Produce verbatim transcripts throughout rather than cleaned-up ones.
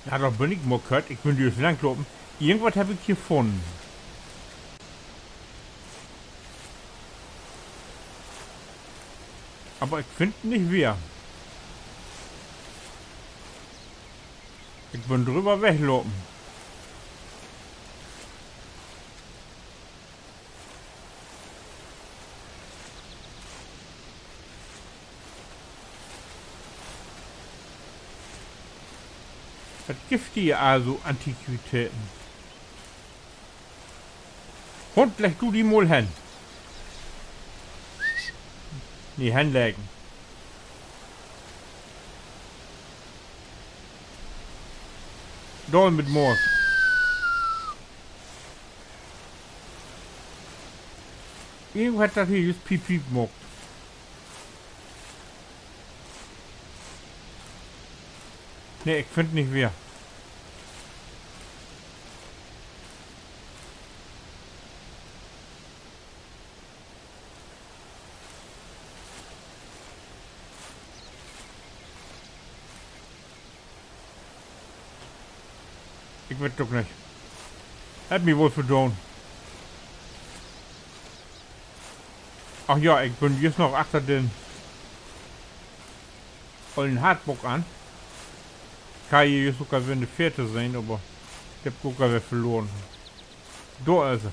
Na, dor bün ik mal kört. Ik bün dör 't Land lopen. Irgendwat heff ik hier funnen. Aver ik finn nich weer. Ik bün dröver weglopen. Wat gifft hier also Antiquitäten? Hund, legg du di mal hen. Nee, henleggen. Dor mit Moors. Irgendwo hett dat hier jüst Piep, Piep maakt. Nee, ik finn nich weer. Ik weet 't ok nich. Hett mi woll verdoon. Ach ja, ik bün jüst noch achter den ollen Hartbock an. Ik harr hier jüst ok al weer 'ne Fährte sehn, aver de heff ik ok al weer verloren. Dor is he.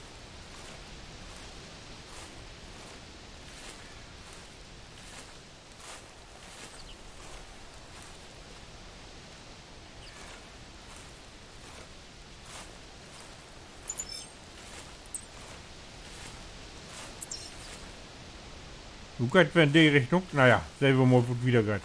Nu geiht 't weer in de Richtung. Na ja, sehn wi mal, wo 't wieder geiht.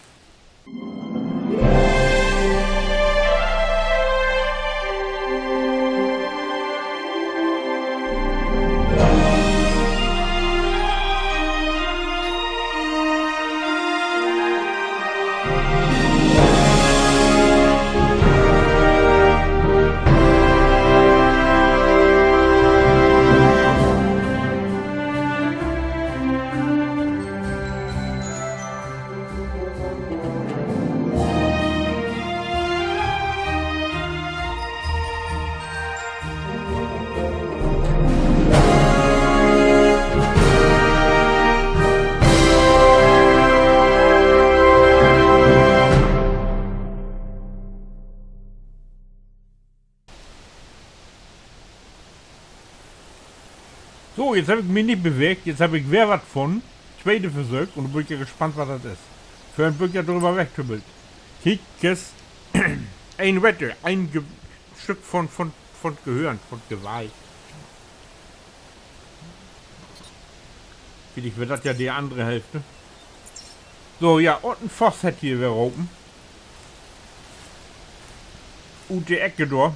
So, jetzt heff ik mi nich bewegt. Jetzt heff ik weer wat funnen. Tweede Versöök. Un nu bün ik ja gespannt, wat dat is. Vörhen bün ik ja dröver wegtümmelt. Kiek, es een Wette, een Ge-, Stück von, von, von Gehirn, von Geweih. Villicht weer dat ja de annere Hälfte. So, ja, un en Voss hett hier weer ropen. Ut de Eck dor.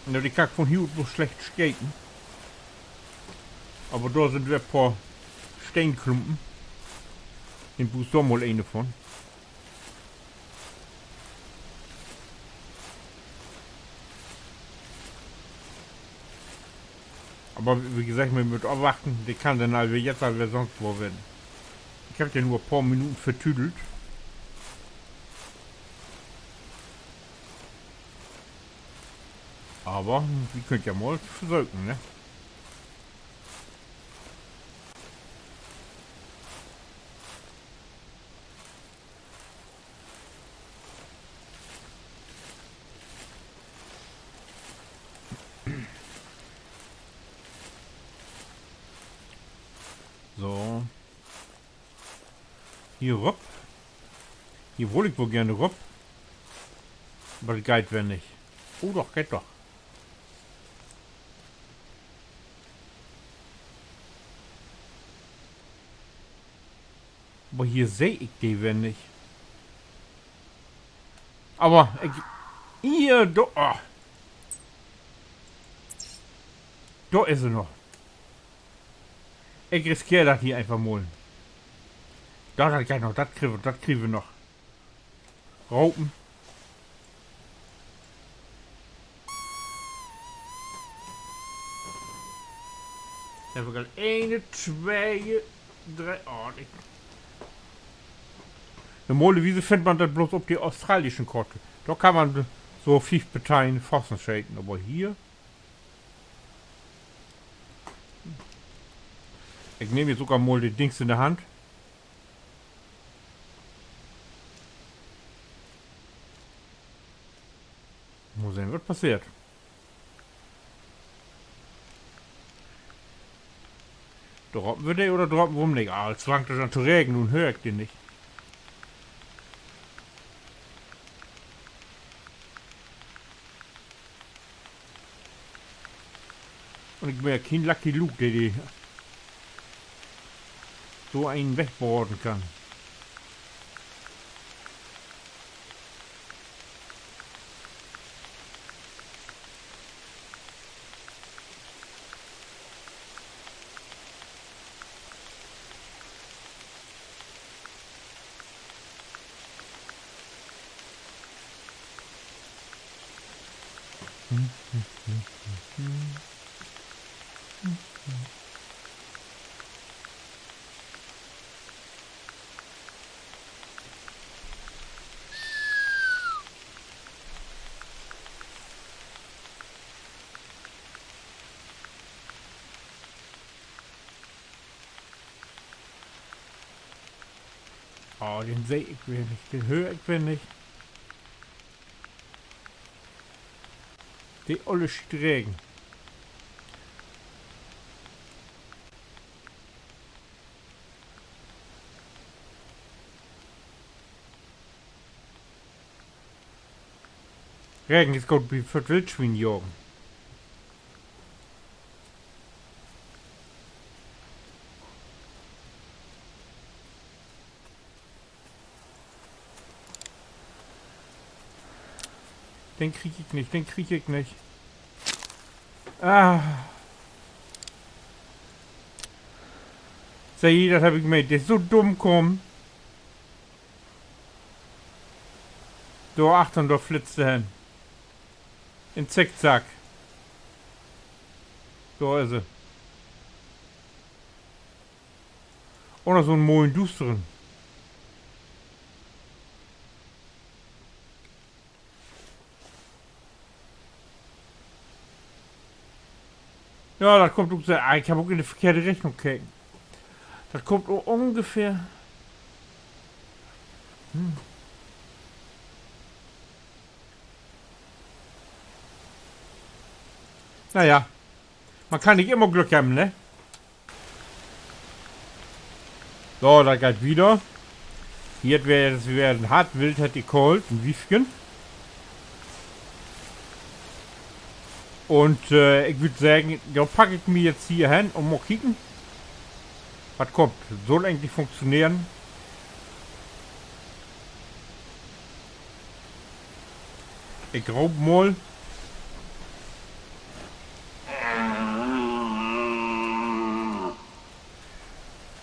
Na, de kann ik von hier ut blots slecht scheten. Aver dor sünd weer poor Steenklumpen. Den bruukst du mal een von. Aver wie geseggt, man mutt afwachten, de kann denn al weer, jetzt al weer sünst wo ween. Ik heff den nu en poor Minuten vertüdelt. Aver wi köönt ja mal versöken, ne? So. Hier rop. Hier wull ik woll geern rop. Aver dat geiht weer nich. Oh, doch, geiht doch. Aver hier seh ik de weer nich. Aver ik, hier, dor, ah. Dor is he noch. Ik riskeer dat hier eenfach mal. Ja, dat geiht noch, dat krieg wi, dat krieg wi noch. Ropen. Heff ik al een, twee, dree, oh, ik, normalerwies finnt man dat blots op de australischen Koort. Dor kann man so fief Parteien Fossen scheten, aver hier. Ik nehm nu ok mal de Dings in de Hand. Mal sehn, wat passeert. Droppen wi de oder droppen wi 'm nich? Ah, nu fangt dat an to regen, nu höör ik de nich. Un ik bün ja keen Lucky Luke, de, de so een wegbaden kann. Oh, den seh ik weer nich, den höör ik weer nich. De olle Schiet Regen. Regen is goot bi, för 't Wildswien jagen. Den krieg ik nich, den krieg ik nich. Ah. Seh, dat heff ik meent, de is so dumm kamen. Dor achtern, dor flitzt he hen. In Zickzack. Dor is he. Oder so'n moien Duustern. Ja, dat kummt ok sehr, ah, ik heff ok in de verkehrte Richtung keken. Dat kummt u-, ungefähr. Hm. Na ja, man kann nich immer Glück hebben, ne? So, dat geiht wieder. Hier hett wi, dat weer en hart Wild, hett de koolt, en Wiefken. Un, äh, ik würr seggen, dor pack ik mi jetzt hier hen un mal kieken, wat kummt. Sull egentlich funktioneren. Ik roop mal.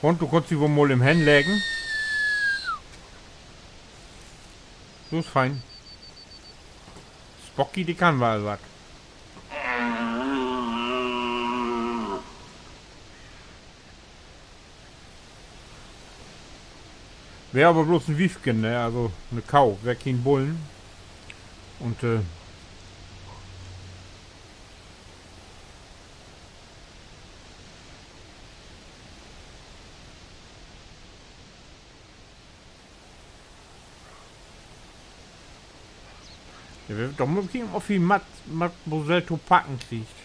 Un du kannst di woll mal even henleggen. So is fein. Spocki, de kann woll wat. Weer aver blots en Wiefken, ne? Also 'ne Kau, weer keen Bullen. Un, äh, ja, wi, dor mutt wi kieken, of wi Mat-, Mademoiselle to packen kriegt.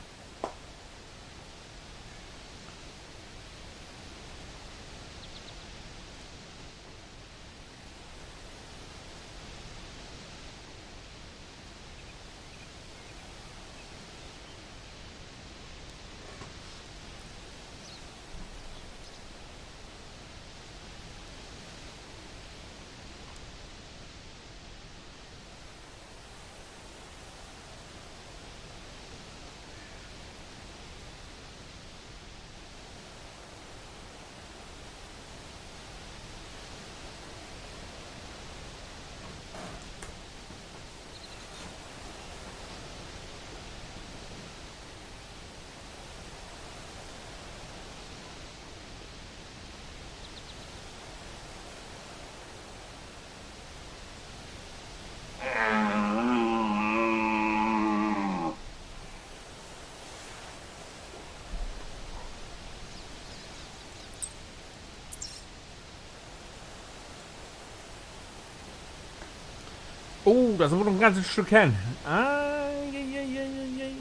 Oh, dat is aver noch en ganzet Stück hen. Ah, je, je, je, je, je.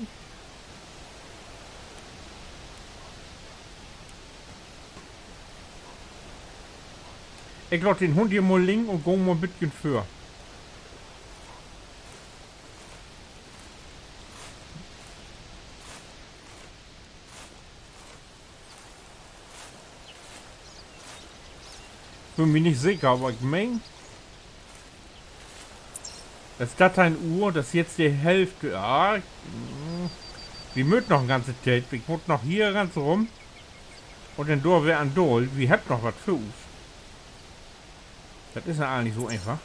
Ik laat den Hund hier mal liggen un gah mal en beten vör. Bün mi nich seker, aver ik meen, dat is dat een Uhr, dat is nu de Hälfte. Ja, wi mööt noch en ganze Tiet. Ik mutt noch hier ganz rüm. Un denn dor weer an daal. Wi hebbt noch wat vör us. Dat is ja all nich so eenfach.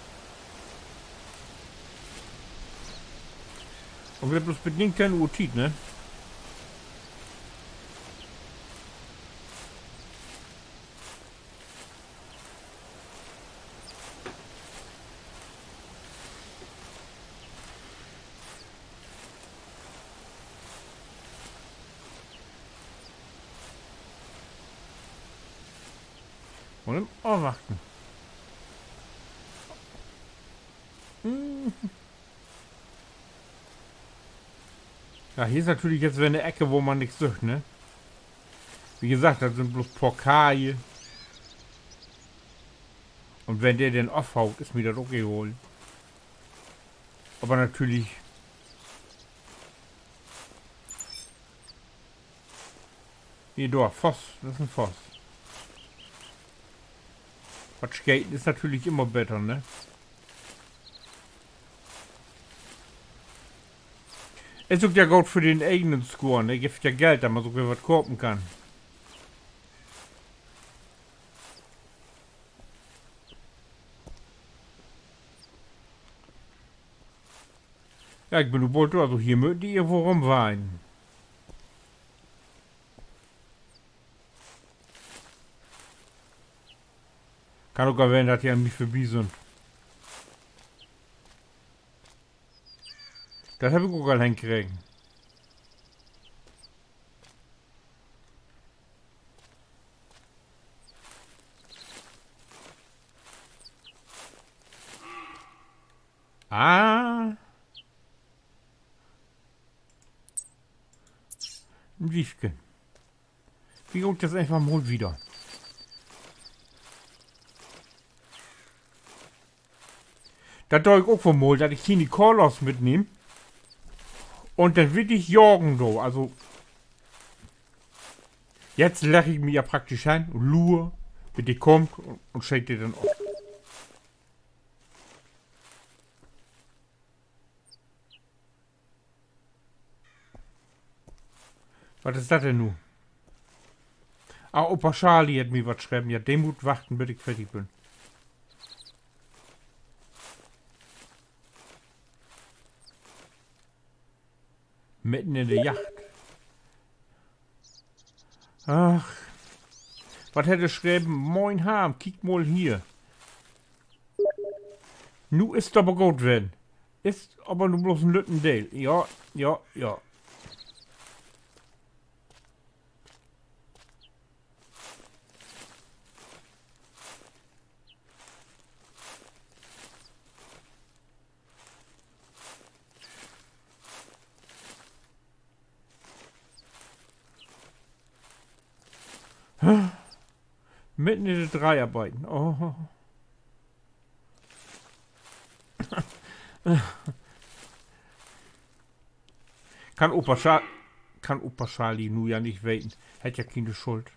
Un wi hebbt blots bit negenteihnte Uhr Tiet, ne? Un afwachten. Ja, hier is natürlich nu weer 'ne Eck, wo man nix süht, ne? Wie gesagt, dat sünd blots poor Kaje. Un wenn de denn ofhaut, is mi dat ok egal. Aver natürlich. Hier, dor, Voss, dat is en Voss. Wat scheten is natürlich immer beter, ne? Is ok ja goot för den egen Score, ne? Gifft ja Geld, dat man sik ok weer wat kopen kann. Ja, ik bün nu bold dor, also hier mööt de irgendwo rümweihen. Kann ok al ween, dat de an mi vörbi sünd. Dat heff ik ok al henkregen. Ah. En Wiefken. Wi gaht nu eenfach mal wieder. Dat do ik ok woll mal, dat ik hier de Kolos mitnehm. Un denn will ik jagen do. Also, jetzt legg ik mi ja praktisch hen un luur, bit de kummt un, un scheet de denn of. Wat is dat denn nu? Ah, Opa Charlie hett mi wat schreven. Ja, de mutt wachten, bit ik fertig bün. Midden in de Jagd. Ach. Wat hett he schreven? Moin Harm, kiek mal hier. Nu is 't aver goot ween. Is aver nu blots en lütten Deel. Ja, ja, ja. Midden in de Dreharbeiten. Oh. Kann Opa Scha-, kann Opa Charlie nu ja nich weten. Hett ja kiene Schuld.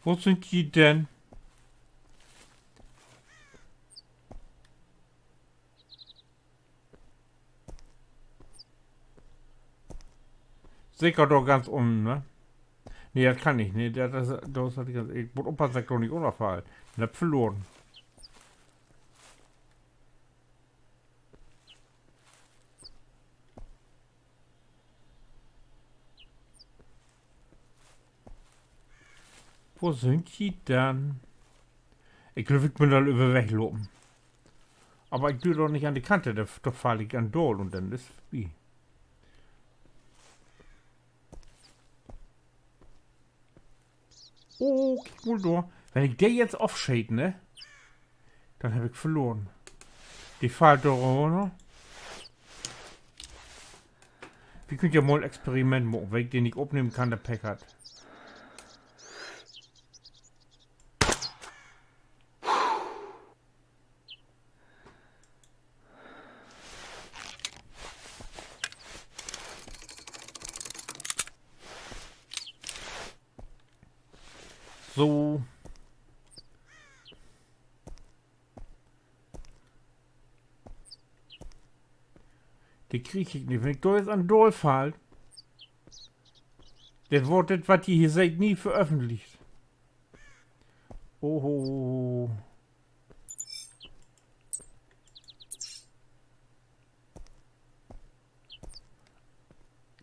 Wo sünd ji denn? Seker doch ganz unnen, ne? Nee, dat kann nich, ne? Dat, dat, dat, ik mutt oppassen, dat ik doch nich ünnerfall. Un hebb verloren. Wo sünd ji denn? Ik glööv, ik bün dor över weglopen. Aver ik dür doch nich an de Kant, dor, dor fall ik an daal un denn is vörbi. Oh, kiek mal dor. Wenn ik de jetzt ofscheet, ne? Denn heff ik verloren. De fallt dor rünner. Wi köönt ja mal en Experiment maken. Wenn ik de nich opnehmen kann, denn Pech hatt. So. De krieg ik nich. Wenn ik dor nu an daal fall, denn warrt dat, wat ji hier seht, nie veröffentlicht. Oho.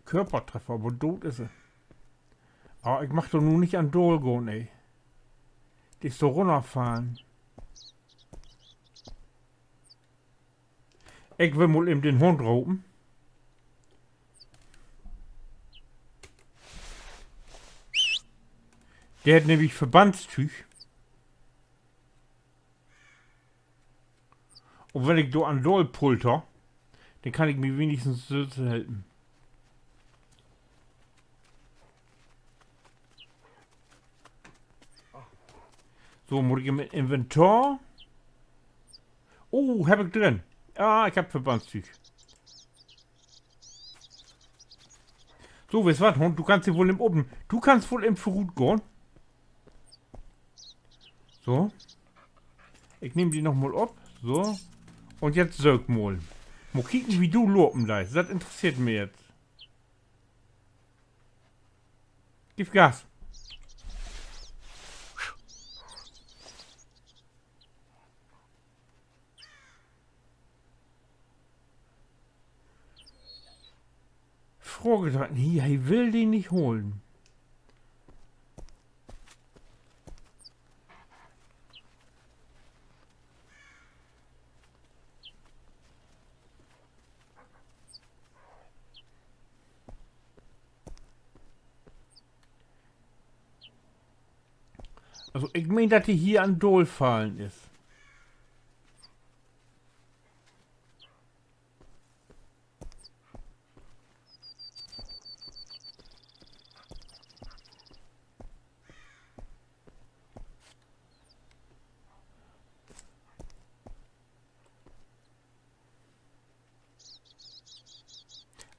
Körpertreffer, aver doot is he. Ah, ik mag doch nu nich an daal gahn, ey. De is doch rünnerfallen. Ik will mal even den Hund ropen. De hett nämlich Verbandstüüg. Un wenn ik dor an daal pulter, denn kann ik mi wenigstens sülvst helpen. So, mutt ik in mien Inventar. Oh, heff ik drin. Ja, ik heff Verbandstüüg. So, weetst wat, Hund, du kannst hier woll even open. Du kannst woll even vörut gahn. So. Ik nehm di noch mal op. So. Un jetzt söök mal. Mal kieken, wo du lopen deist. Dat interesseert mi jetzt. Giff Gas. Fraagteken hier, he will de nich holen. Also, ik meen, dat de hier an daal fallen is.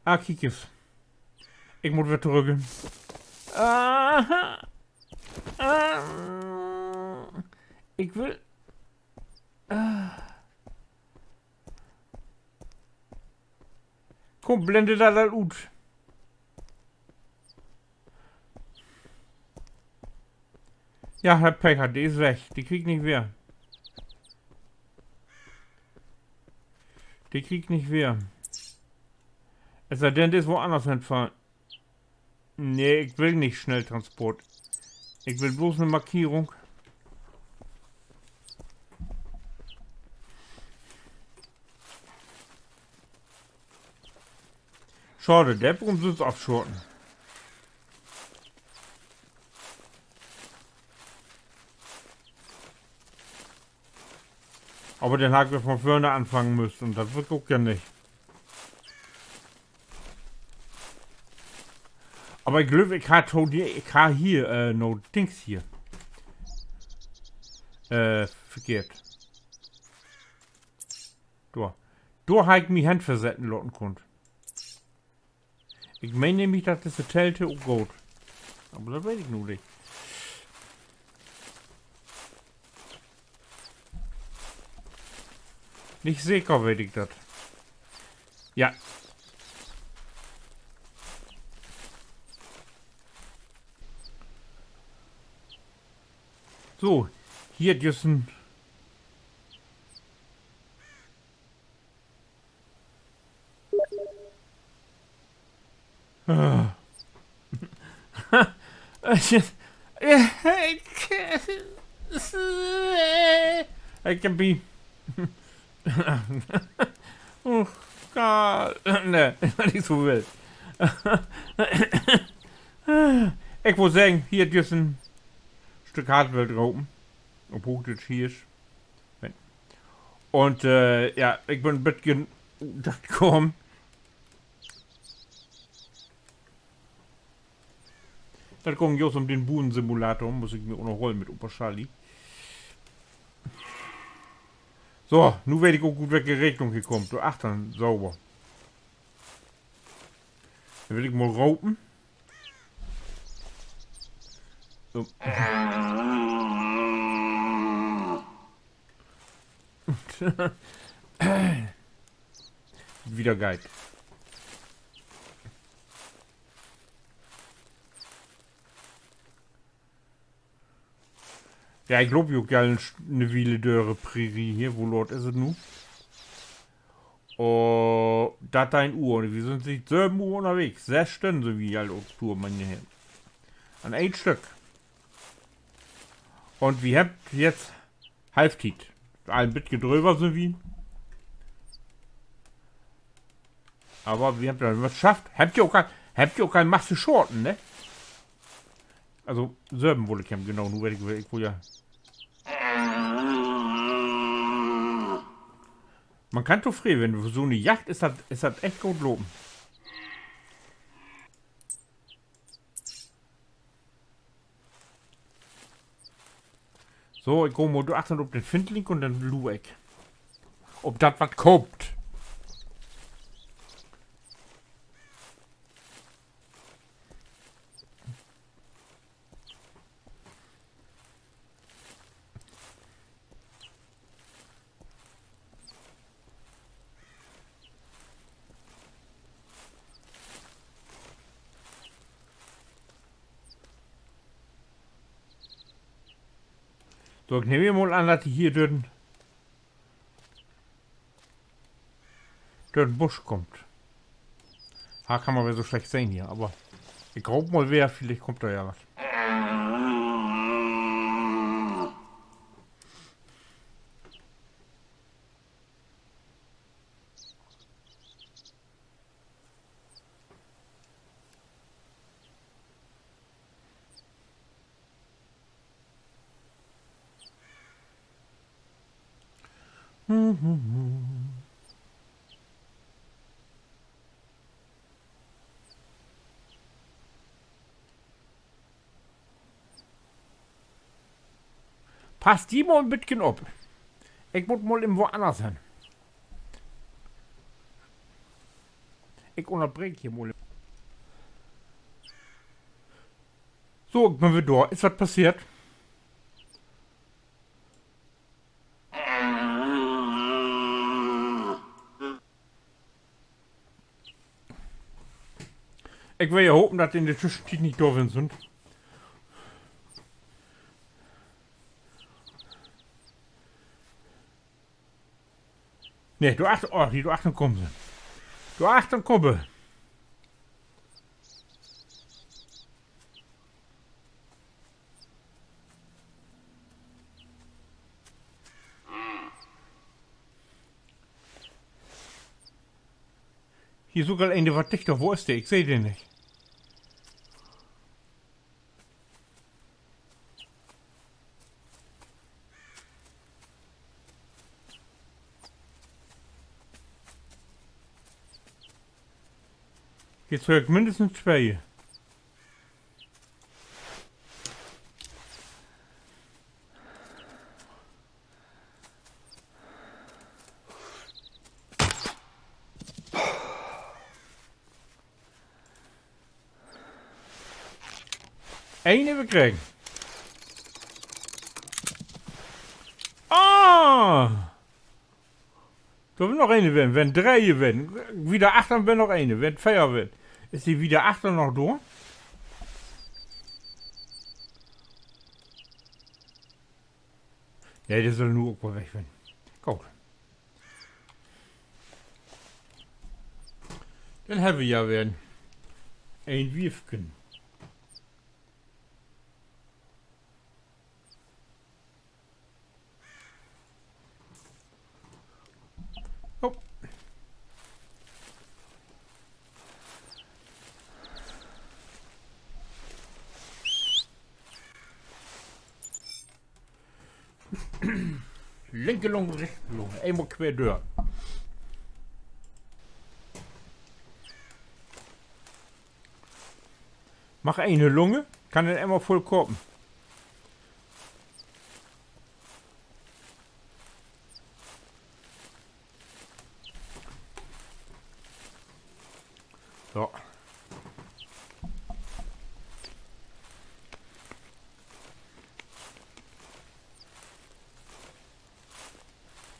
Ah, kiek es. Ik mutt weer torüch. Ah, ah, ik will. Ah. Kumm, blend dat all ut. Ja, Herr Packer, de is weg. De krieg ik nich weer. De krieg ik nich weer. Es sei denn, de is woanners henfallen. Nee, ik will nich Schnelltransport. Ik will blots 'ne Markierung. Schaad, de heff ik umsünst afschaten. Aver denn harr ik weer von vörn anfangen müsst un dat will ik ok ja nich. Aver ik glööv, ik harr to, ik harr hier, äh, no Dings hier. Äh, verkehrt. Dor. Dor harr ik mi hen versetten laten kunnt. Ik meen nämlich, dat disse Telt ok goot. Aver dat weet ik nu nich. Nich seker weet ik dat. Ja. So, hier düssen. Ah. Ik, ik hebb bi. Och Gott. Nee, nich so wild. Ik wull seggen, hier düssen. Stück Hartwelt ropen. Op Hoochdüütsch Hirsch. Un, äh, ja, ik bün en beten dat kamen. Dat gung just üm den Buensimulator, muss ik mi ok noch holen mit Opa Charlie. So, nu weet ik ok goot, welke Richtung he kummt. Dor achtern, sauber. Denn will ik mal ropen. So. Wieder geiht. Ja, ik loop hier ok al en St-, 'ne Wiele dör de Prärie hier. Wo laat is dat nu? Oh, dat is een Uhr. Wi sünd siet söven Uhr ünnerwegens. Söss Stünnen sünd wi al op Tour, mien Herr. An een Stück. Un wi hebbt nu Halftiet. Al en beten dröver sünd wi. Aver wi hebbt dat wat schafft. Hebbt ji ok al, hebbt ji ok al Masse schaten, ne? Also, söven wull ik hebben, genau, nu weet ik, ik wull ja. Man kann tofreden ween, för so 'ne Jagd is dat, is dat echt goot lopen. So, ik gah mal dor achtern op den Findling un denn luur ik, of dat wat kummt. So, ik nehm mal an, dat de hier dör den, dör den Busch kummt. Dor kann man weer so slecht sehn hier, aver ik roop mal weer, villicht kummt dor ja wat. Pass di mal en beten op. Ik mutt mal even woanners hen. Ik ünnerbreek hier mal. So, ik bün weer dor. Is wat passeert? Ik will ja hopen, dat de in de Tüschentiet nich dor ween sünd. Nee, dor achter, oh, hier dor achtern kummt se. Dor achtern kummt se. Hier is ok al een, de wat dichter. Wo is de? Ik seh de nich. Hier höör ik minnestens twee. Een heff ik kregen. Ah! Dor weer noch een ween, ween dree ween. Wieder achtern weer noch een, ween veer ween. Is de wieder achtern noch dor? Nee, de süll nu ok woll weg ween. Goot. Denn hebbt wi ja weer een Wiefken. Oh. Linke Lung, rechte Lung. Eenmal quer dör. Mag ene Lunge, kann denn eenmal vull kopen. So.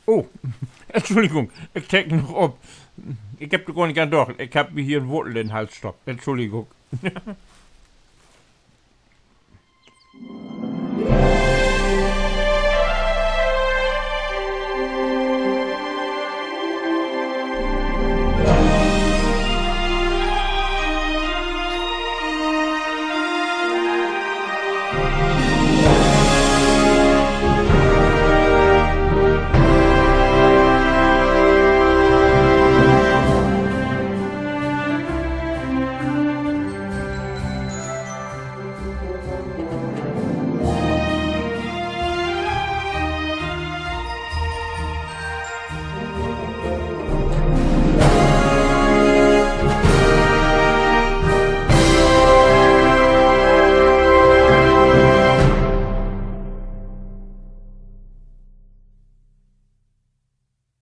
Oh, Entschuldigung, ik teken noch op. Ik hebb dor gor nich an dacht. Ik hebb mi hier en Wortel in Hals stoppt. Entschuldigung.